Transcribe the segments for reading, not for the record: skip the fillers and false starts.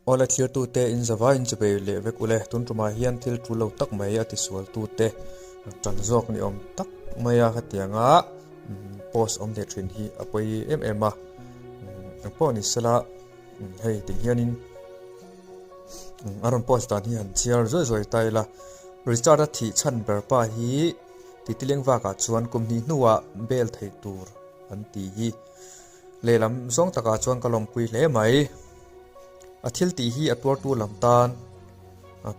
Awle thlirtute in zava in chubei leh vek ule, tun tumah hian thil tul lo tak mai a tisualtute tan zawk ni awm tak mai a hetianga post awm leh thin hi a pawi em em a, engpawh ni sela hei ti hianin a rawn post dan hi han chhiar zuai zuai ta ila, Richard-a thih chhan ber pa hi titileng vakah chuan kum hnih hnuah bel theih tur an ti hi. Lehlam zawng takah chuan ka lawmpui hle mai. A thil tih hi a tuartu lam tan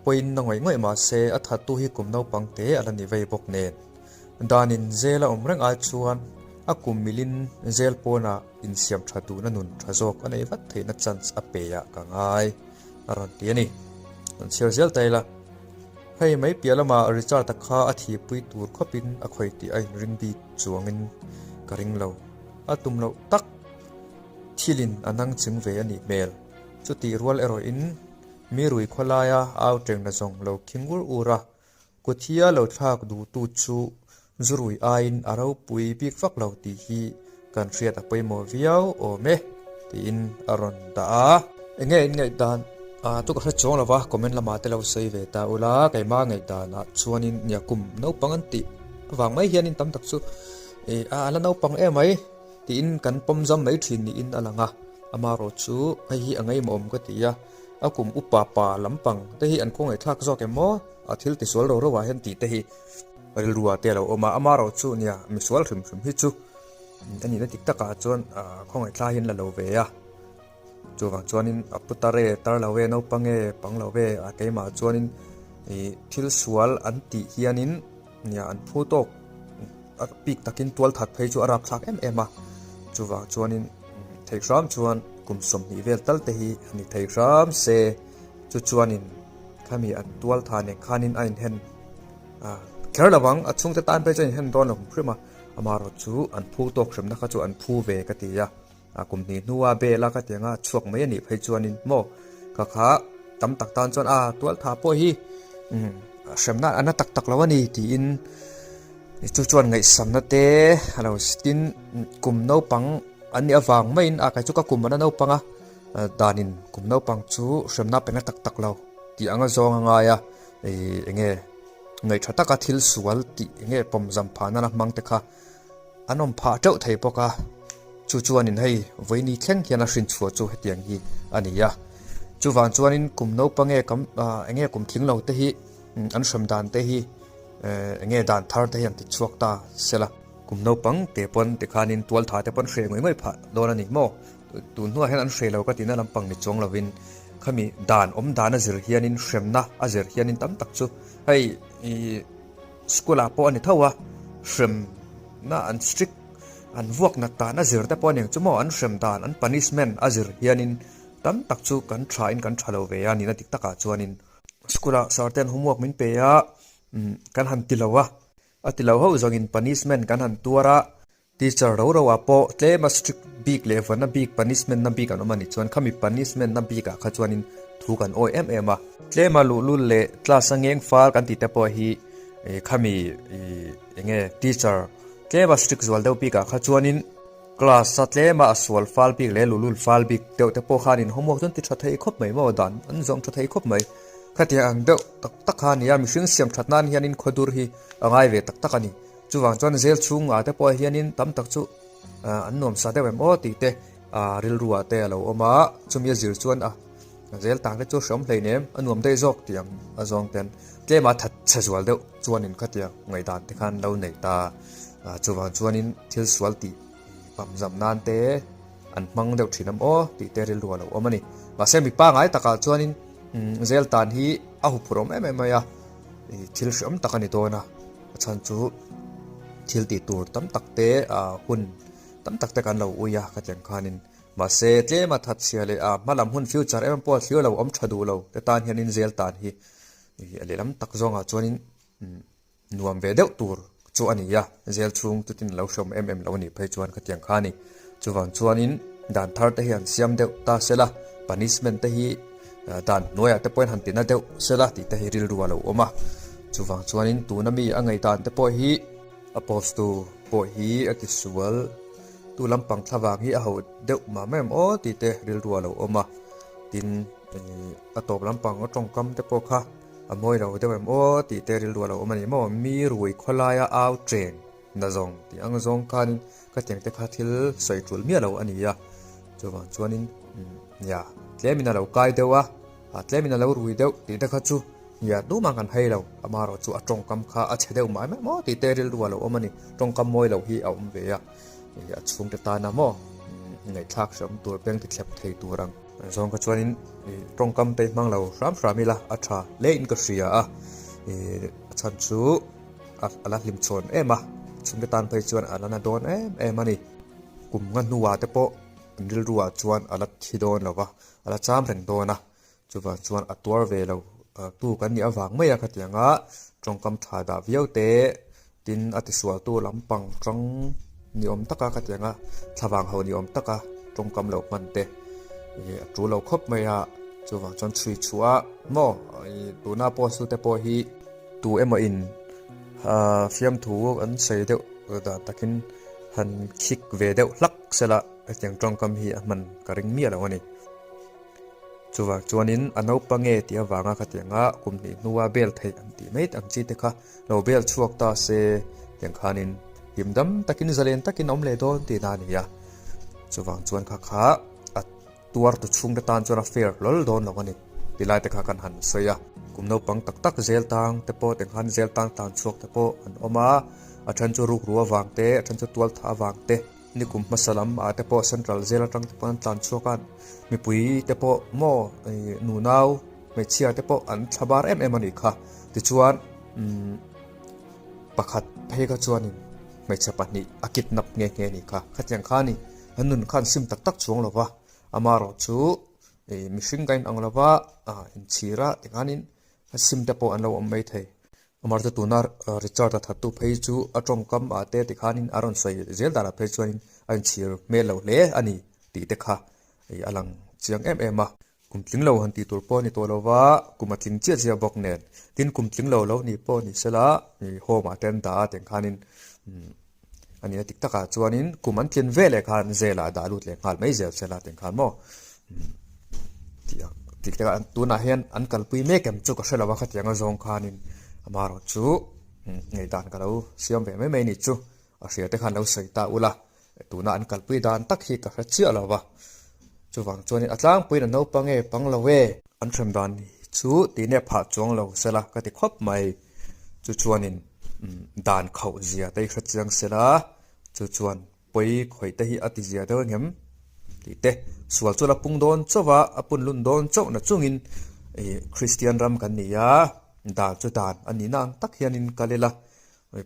pawhin na ngawih ngawih mah se a thattu hi kum naupang te a la ni vei bawk nen. Danin zel a awm reng ai chuan a kum milin zel pawnah insiam tha duhna nun tha zawk a nei vat theihna chance a pe ah ka ngai a rawn ti a ni. An chhiar zel ta ila. Hei mai piah lamah Richard-a kha a thihpui tur khawpin a khawih tih a inring bik chuangin ka ring lo. A tum loh tak thilin a nang ching ve a nih hmel. Chutih rual erawhin mi rui khawlaia au tengna zawng lo khing ur ur a, kut hi a lo thlak duhtu chu zu rui aiin a ropui bik vak lo tih hi kan hriat a pawimawh viau awm e tiin a rawn dah a. Enge in ngaihdan chu ka hre chuang lo va, comment lamah te lo sawi ve ta ula, keimah ngaihdanah chuanin nia kum naupang an tih avang mai hianin tam tak chu Ih a la naupang em mai tiin kan pawm zam mai thin niin a lang a, amarawh chu hei hi a ngaimawh awm ka ti a, a kum upa pa lampang te hi an khawngaihthlak zawk em maw a thil tisual ro ro ah hian tih te hi rilru ah te a lo awm a, amarawh chu nia misual hrim hrim hi chu a nihna dik takah chuan khawngaihthlak hian la lo ve a, chuvang chuanin a pu tar e tar lo e naupang e pang lo e a keimah chuanin ih thil sual an tih hianin. Nia, an phu tawk a pik takin tual that phei chu a rap thlak em em a, chuvang chuanin thei hram chuan kum 20 vel tal te hi a ni thei hram se, chu chuanin khami an tual tha nen khanin a inhen kher lo ang, a chhungte tan phei chuan inhen dawn lo hrim hrim a, amaherawh chu an phu tawk hremna kha chu an phu ve ka ti a. A kum hnih hnua bel a ka ti anga chhuak mai a nih phei chuanin maw ka kha tam tak tan chuan a tual tha pawh hi umm hremna a na tak tak lo a ni tiin chu chuan ngaihsamna te a lo tin kum naupang an nih avang maiin a kai chu ka kum a na naupang a danin kum naupang chu hremna pe na tak tak lo tih anga zawng a ngai a ih eng nge ngaih tha taka thil sual tih eng nge pawmzam phahna la hmang te kha. An awm phah teuh thei bawk a, chu chuanin hei vawiini thleng hian a hrin chhuah chu hetiang hi a ni a. Chuvang chuanin kum naupang nge kam eng nge kum tling lo te hi an hrem dan te hi eng nge dan thar te hi an ti chhuak ta sela. Kum naupang te pawn tikhanin tual tha te pawn hreh ngawih ngawih phah dawn a ni maw? Tun hnuah hian an hreh lo ka tihna lampang ni chuang lovin khami dan awm dan a zir hianin hremna a zir hianin tam tak chu hei ih School ah pawh a ni tho a, hremna an strict an vuak nat dan a zir te pawh a ni ang chu maw, an hrem dan an punishment a zir hianin tam tak chu kan tha in kan tha lo ve a nihna dik takah chuanin school ah sir ten homework min pe a kan han ti lo a, a ti lo ho zawngin punishment kan han tuar a. Teacher ro ro ah pawh tlem a strict bik leh vana bik punishment na bik an awm a nih chuan khami punishment na bik ah kha chuanin thu kan awi em em a. Tlem a luhlul leh class a ngeng fal kan tih te pawh hi khami eng nge teacher tlem a strict zual deuh bik ah kha chuanin class a tlem a a sual fal bik leh luhlul fal bik deuh te pawh khanin homework chu an ti tha thei khawp mai maw dan an zawm tha thei khawp mai. Khatiang ang deuh tak tak kha a ni a, mihring siam that nan hianin khawdur hi a ngai ve tak tak a ni. Chuvang chuan zel chhungah te pawh hianin tam tak chu an nuamsa deuh em aw tih te rilruah te a lo awm a, chumi a zir chuan a zel tang te chu hreawm hleinem a nuam daih zawk tih ang a zawng ten tlema that chhe zual deuh chuanin khatiang ngaihdan te khan lo nei ta. Chuvang chuanin thil sual tih pamzam nan te an hmang deuh thin em aw tih te rilru a lo awm a ni. Mahse mi pangai takah chuanin zel tan hi a huphurh awm em em mai a, thil hreawm tak a ni dawn a. A chhan chu thil tih tur tam tak te hun tam tak te kan lo ui a ka tiang khanin mahse tlem a that chhia leh a hma lam hun future em pawh a thlir lo awm tha duh lo te tan hianin zel tan hi a lehlam tak zawngah chuanin nuam ve deuh tur chu a ni a zel chhung chutin a lo hreawm em em lo a nih phei chuan ka tiang kha a ni. Chuvang chuanin dan thar te hi an siam deuh ta sela punishment te hi Dan hnuaiah te pawhin han tina deuh sela tih te hi rilru a lo awm a, chuvang chuanin tuna mi a ngaihdan te pawh hi a post tu pawh hi a ti sual tu lampang thlavang hi a ho deuh mah mai em aw tih te rilru a lo awm a, tin. A tawp lampang a tawngkam te pawh kha a mawi lo deuh em aw tih te rilru a lo awm a ni maw? Mi rui khawlaia au cheng na zawng tih ang zawng khanin ka tiang te kha thil sawi tul miah lo a ni a. Chuvang chuanin nia tlemin a lo kai deuh a, tlemin a lo rui deuh tih te kha chu nia tumah kan hai lo. Amaherawh chu a tawngkam kha a chhe deuh mah em aw tih te rilru a lo awm a ni. Tawngkam mawi lo hi a awm ve a, a chhungte tana maw ngaihthlak hreawm tur beng ti thlep thei tur ang. Zawng kha chuanin tawngkam te hmang lo hram hram ila a tha hle in ka hria a, a chhan chu a la hlim chhawn em a, chhungte tan phei chuan a la na dawn em em a ni. Kum nga hnuah te pawh an rilruah chuan a la thi dawn lo va, a la cham reng dawn a, chuvang chuan a tuar ve lo tu kan nih avang mai a khatianga tawngkam tha dah viau te tin a tisualtu lampang tang ni awm taka khatianga thlavang ho ni awm taka tawngkam lo hman te ih a tul lo khawp mai a, chuvang chuan chhui chhuah a maw ih tuna post tu te pawh hi tu emaw in ah fiamthu an sawi deuh dan takin han khik ve deuh hlak sela hetiang tawngkam hi a hman ka ring miah lo a ni. Chuvang chuanin a naupang nge tih avanga khatianga kum hnih hnua bel theih an tih mai ang chi te kha lo bel chhuak ta se tiang khanin him dam takin zalen takin a awm leh dawn tihna a ni a. Chuvang chuan kha kha a tuar tu chhungte tan chuan a fair hlawl dawn lo a ni tih lai te kha kan han sawi a. Kum naupang tak tak zel tang te pawh tiang khan zel tang tlan chhuak te pawh an awm a, a then chu rukru avang te a then chu tual thah avang te. Nikum hmasa lam ah te pawh Central Jail atang te pawh an tlan chhuak a, mipui te pawh maw ih nunau hmeichhia te pawh an thla bar em em a nih kha. Tichuan umm pakhat phei kha chuanin hmeichhe pahnih a kidnap nghe nghe a nih kha. Khatiang kha a ni, an nun khan sim tak tak chuang lo va, amaherawh chu ih mihring ka inang lo va, ah inchhir a tikhanin a sim te pawh an lo awm mai thei. Amarte tuna Richard a thattu phei chu a tawngkam ah te tikhanin a rawn sawi zel danah phei chuanin a inchhir hmel lo hle a ni tih te kha a lang chiang em em a. Kum tling lo han tih tur pawh a ni tawh lo va, kum a tling chiah chiah bawk nen. Tin, kum tling lo lo nih pawh ni sela home ah te an dah a tiang khanin a nihna dik takah chuanin kum an tlin ve leh khan zel ah dah lut leh nghal mai zel sela tiang khan maw tih ang tih te kha tunah hian an kalpui mek em chu ka hre lo a khatiang a zawng khanin amaherawh chu ngaihdan ka lo siam ve mai mai a nih chu a hria te khan lo sawi ta ula tuna an kalpui dan tak hi ka hre chiah lo va chuvang chuanin a tlangpuiin a naupang e pang lo e an hrem dan chu tih nep phah chuang lo sela ka ti khawp mai. Chu chuanin dan khauh zia te hi hre chiang sela, chu chuan pawi khawih te hi a ti zia deuh engem tih te, sual chu la pung dawn chauh a, a pun lun dawn chauh na chungin ih Kristian ram kan ni a, dan chu dan a nihna ang tak hianin kal ila,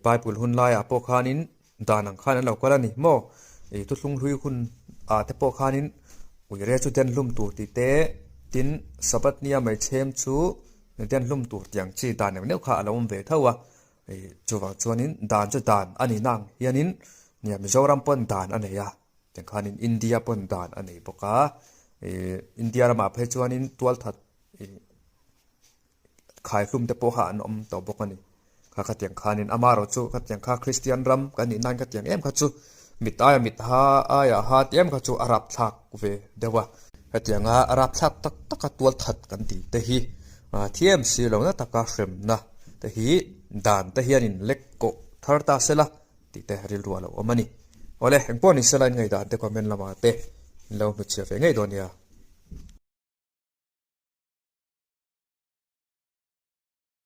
Bible hun laiah pawh khanin Dan ang khan an lo kal a ni maw? Ih thuthlung hlui hun ah te pawh khanin uire chu den hlum tur tih te, tin Sabbath nia meichhem chu den hlum tur tih ang chi dan neuh neuh kha a lo awm ve tho a. Ih chuvang chuanin dan chu dan a ni nang hianin nia Mizoram pawn dan a nei a, tiang khanin India pawn dan a nei bawk a. Ih India ramah phei chuanin tualthat ih. Khaihlum te pawh kha an awm tawh bawk a ni. Kha khatiang khanin amaherawh chu khatiang kha Kristian ram kan nih nan khatiang em kha chu mit aia mit ha aia ha tih em kha chu a rapthlak ve deuh a. Hetianga a rapthlak tak taka tualthat kan tih te hi thiam si lohna taka hremna te hi dan te hianin lek kawh thar ta sela tih te rilru a lo awm a ni. Awle, engpawh ni sela in ngaihdan te comment lamah te in lo hnuchhiah ve ngei dawn nia.